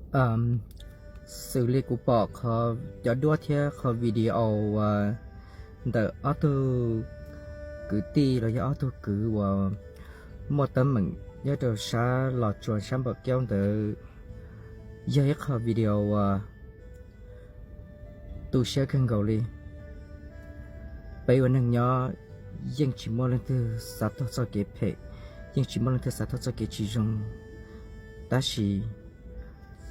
Xws li kuv pom qhov cov duab thiab qhov video uas ntawm ob tug kwv tij los yog ob tug kwv uas muaj teeb meem nyob rau sab Los Tsuas sab Npaum Kaub ntawd, yog ib qho video uas tu siab kawg nkaus li. Peb ua neeg nyob yeej tsis muaj leej twg xav taug txoj kev phem, yeej tsis muaj leej twg xav taug txoj kev tsis zoo, tab sis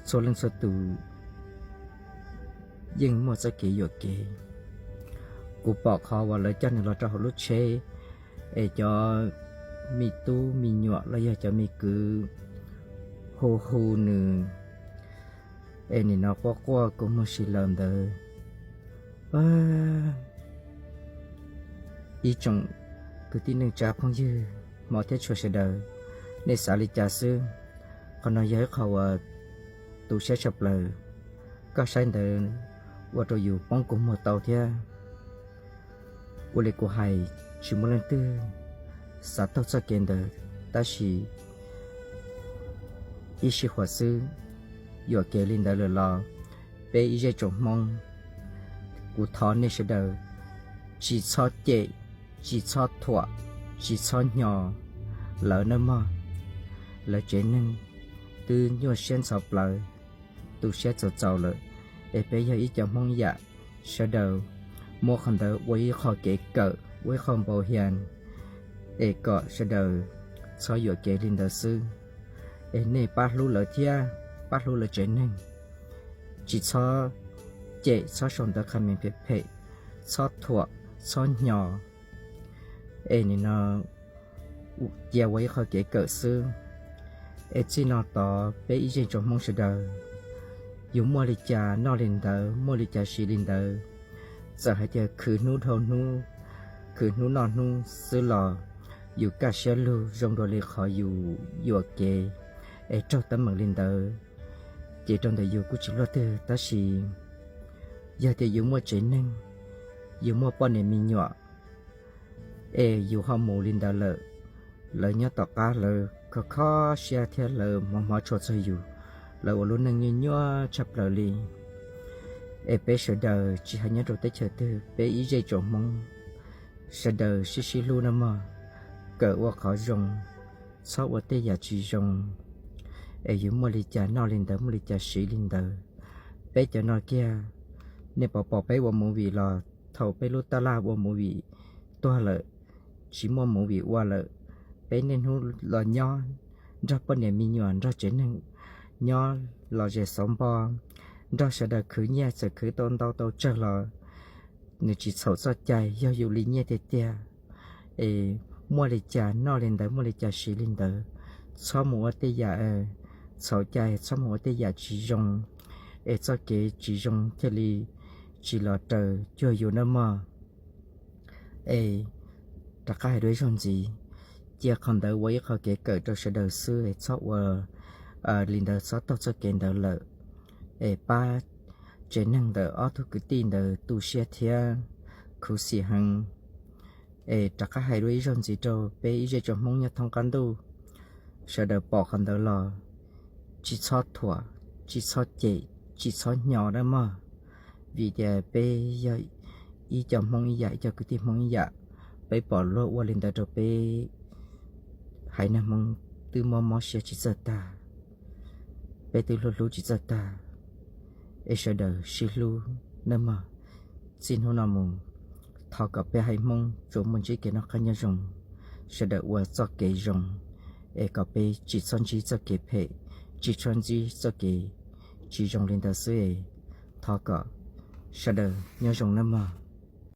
txhua leej txhua tus yeej muaj txoj kev yuam kev. Kuv pom qhov uas lawv coj nws los rau hauv lub tsheb, es cov me tub me nyuam los yog cov me kwv hu hu nws, es nim no quaj quaj kua muag si lawm ntawd. Ib tsoom kwv tij neej tsa phooj ywg, hmov thiab tshua sawv daws, nej xav li cas xwb? Qhov no yog ib qho uas tu siab tshaj plaws. Koj saib ntawd ua rau yus poob kua muag tau thiab. Ua li kuv hais, tsis muaj leej twg xav taug txoj kev ntawd, tab sis ib sij huam xwb, yuam kev li ntawd lawm los peb ib zej tsoom Hmoob, kuv thov nej sawv daws tsis txhob cem, tsis txhob thuam, tsis txhob hnyo lawv nawb mog. Lawv tsev neeg twb nyuaj siab ntxhov plawv, tu siab txaus txaus lawm, es peb yog ib co Hmoob ib yam, sawv daws muab qhov ntawd ua ib qho kev kawm, ua ib qho npau hias, es kom sawv daws txhob yuam kev li ntawd xwb. Es nej pab hlub lawv thiab pab hlub lawv tsev neeg, tsis txhob cem, txhob sau ntawv comment phem phem, txhob thuam, txhob hnyo, es nim no cia ua ib qho kev kawm xwb. Es txij no tod peb ib zej tsoom Hmoob sawv daws, yus muaj li cas noj li ntawd, muaj li cas siv li ntawd. Txawm hais tias khwv hnub dhau hnub, khwv hnub noj hnub xwb los yus kaj siab lug zoo dua li qhov yus yuam kev, es raug teeb meem li ntawd, ces rau ntawm yus kuj tsis luaj twg. Tab sis yog tias yus muaj tsev neeg, yus muaj poj niam me nyuam, es yus ho mus li ntawd lawm, lawv nyob tom qab lawv kho kho siab thiab lawv hmov hmov tshua txog yus, lawv ua lub neej nyuaj nyuaj tshaj plaws li. Es peb sawv daws tsis hais nyob rau teb chaws twg, peb ib zej tsoom Hmoob, sawv daws sib sib hlub nawb mog, kawm ua qhov zoo, txhob ua tej yam tsis zoo. Es yus muaj li cas noj li ntawd, muaj li cas siv li ntawd. Peb cov no kiag, nej pom pom peb ua movie los thaum peb lub tab laj ua movie tuag lawm, tsis muaj movie ua lawm, peb niaj hnub los nyob nrog poj niam me nyuam, nrog tsev neeg nyob los zes xauv npo, nrog sawv daws khwv nyiaj, txawm khwv tau ntau tau tsawg los nws tsis txhaum txoj cai, yog yus li nyiaj tiag tiag. Es muaj li cas noj li ntawd, muaj li cas siv li ntawd, txhob mus ua tej yam txhaum cai, txhob mus ua tej yam tsis zoo, es txoj kev tsis zoo thiaj li tsis los raws cuag yus nawb mog. Es rov qab hais dua ib zaug ntxiv, cia qhov ntawd ua ib qho kev kawm rau sawv daws xwb, es txhob ua li ntawd, txhob taug txoj kev ntawd lawm. Es pab tsev neeg ntawm ob tug kwv tij ntawd tu siab thiab khuv xim heev. Es rov qab hais dua ib zaug ntxiv rau peb ib zej tsoom Hmoob nyob thoob qab ntuj, sawv daws pom qhov ntawd los tsis txhob thuam, tsis txhob cem, tsis txhob hnyo nawb mog. Vim tias peb yog ib co Hmoob ib yam, ib co kwv tij Hmoob ib yam, peb pom luag ua li ntawd rau peb haiv neeg Hmoob twb mob mob siab tsis txawj tag, peb twb hlub hlub tsis txawj tag. Es sawv daws sib hlub nawb mog. Txij hnub no mus, thov kom peb haiv Hmoob tsuas muaj ntsib kev noj qab nyob zoo, sawv daws ua txoj kev zoo, es kom peb tsis txhob ntsib txoj kev phem, tsis txhob ntsib txoj kev tsis zoo li ntawd xwb es. Thov kom sawv daws nyob zoo nawb mog.